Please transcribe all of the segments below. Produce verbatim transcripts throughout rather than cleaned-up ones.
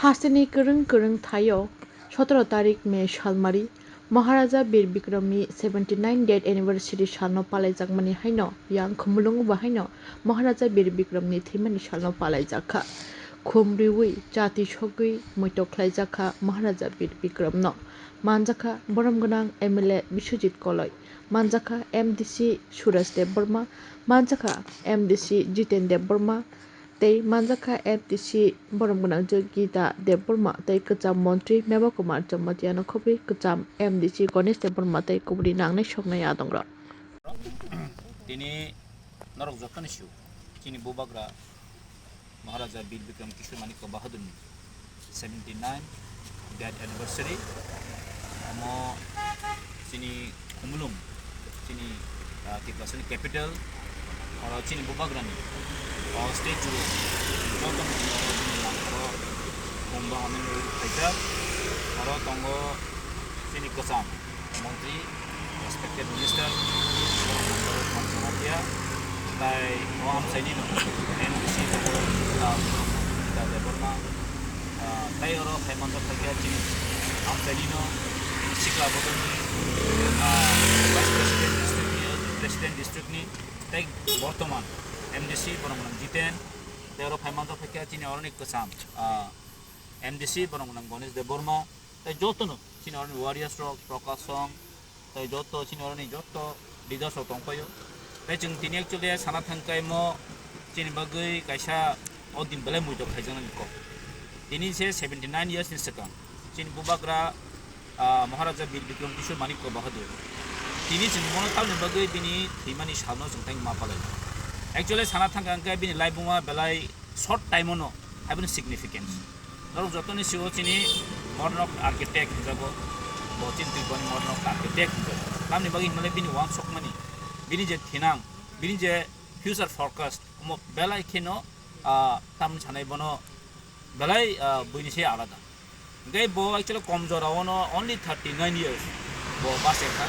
Hasteni kwrwng kwrwng thaio sotoro tarik May salmari Maharaja Bir Bikramni seventy nine death anniversary salno palaijakmani haino yang Khumulwngo bo haino Maharaja Bir Bikramni thwimani salno palaijakha. Khum riwi chati sogwi muitok khlaijakha Maharaja Bir Bikramno. Manjakha borom gwnang M L A Biswajit Koloi, manjakha M D C Suraj Debbarma, manjakha M D C Jiten Debbarma, tei manjakha M D C borom gwnang Jogita Debbarma tei kwcham montri Meba Kumar Jamatia no khobwi kwcham M D C Ganesh Debbarma tei kubuni nangnai soknai adongrok. Tini norok jotono sio, chini bubagra Maharaja Bir Bikram Kishore Manikya Bahadurni seventy nine death anniversary. Omo chini Khumulwng, chini, ah, Tiprasani capital, oro chini bubagrani, o statue o jotono tini oro bini langkaro khum bahamni nwi phaijak. Oro tongo chini kwcham montri, respected minister, Kumar Jamatia, tai o amchaini no M D C tongo, ah, Debbarma, ah, tai oro phai manjak phaikha chini amchaini no, chini sikla bodolni, ah, vice president district ni, president district ni, tai bortoman M D C borom gwnang Jiten, tai oro phai manjak phaikha chini oroni kwcham, ah, M D C borom gwnang Ganesh Debbarma, tai jotono chini oroni warriors rok, Prakash Song, tai joto chini oroni joto leaders rok tongpaio. Tai chwng tini actually sana thangkai mo chini bagwi kaisa o din belai muitok khaijaknani kok. Tini se seventy nine years ni swkang chini bubagra, ah, Maharaja Bir Bikram Kishore Manikya Bahadur. Tini chwng bono tamni bagwi bini thwimani salno chwng tei ma palai. Actually sana thangka hwnkhe bini laibuma belai short time-o no, aboni significance. Norok jotoni sio chini modern architect hinjago, bo chini Tripurani modern architect hinjago. Tamni bagwi hinmale bini uansukmani, bini je thinang, bini je future forecast, omo belai kheno, ah, tamni sanai bono belai, ah, buini se alada. Hingke bo actually kom jora ono only thirty nine years bo bachai kha.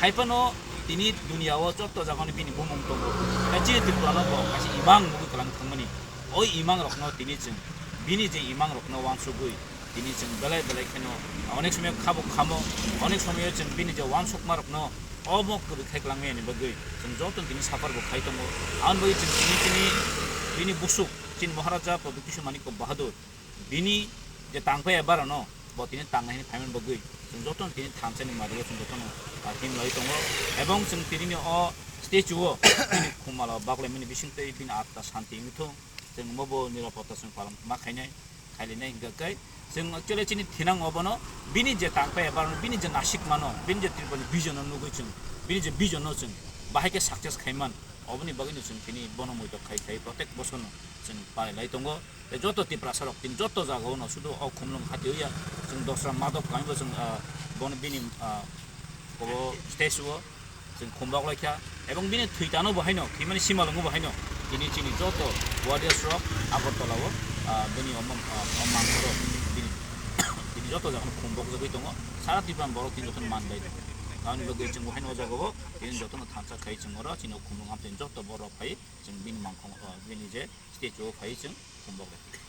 Hai phano tini dunia o joto jaga ni bini bumung tongo. Tei chini Tripura no bo kaisa imang nugwi kwlang thangmani. O imang rok no tini chwng bini je imang rok no uansugwi tini chwng belai belai kheno onek somoy kha bo khamo, onek somoy chwng bini je uansukma rok no omo kwrwi khai kwlangmani bagwi chwng joto tini suffer bo khai tongo. Aboni bagwi chwng tini chini bini busuk chini Maharaja Pradyut Kishore Manikya Bahadur bini je tangpai ebar no bo tini tang hini phaiman bagwi chwng joto no tini thansa ni mari o chwng joto no, ah, him lai tongo. Ebong chwng tini ni o statue o bini khumalo baklai mani bising tei bini atta santi wngwi thung. Chwng omo bo nirapotta chwng palan ma khainai, khailainai hingka khe chwng actually chini thinang obono bini je tangpai ebar no bini je nasik mano bini je Tripura ni vision no nugwi chwng bini je vision no chwng bahai khe success khaiman oboni bagwi no chwng tini bono muitok khai khai protek bosor no chwng palai lai tongo. Tei joto Tiprasa rok tini joto jaga o no sudu o Khumulwng hati ya chwng dosra madok kami bo chwng, ah, bono bini, ah, obo statue o chwng khumbok lai kha ebong bini thwi tano bo haino thwimani simalwngo bo haino tini chini joto warriors rok Agartala o, ah, bini omong, ah, omang oro bini, bini joto jaga no khumbok jagwi tongo sara Tripura borok tini joto no man bai tongo. Aboni bagwi chwng bo haino o jaga o tini joto no thansa khai chwng oro chini Khumulwng amtwi joto borok phai chwng bini mangkhong, ah, bini je statue o phai chwng khumbok lai.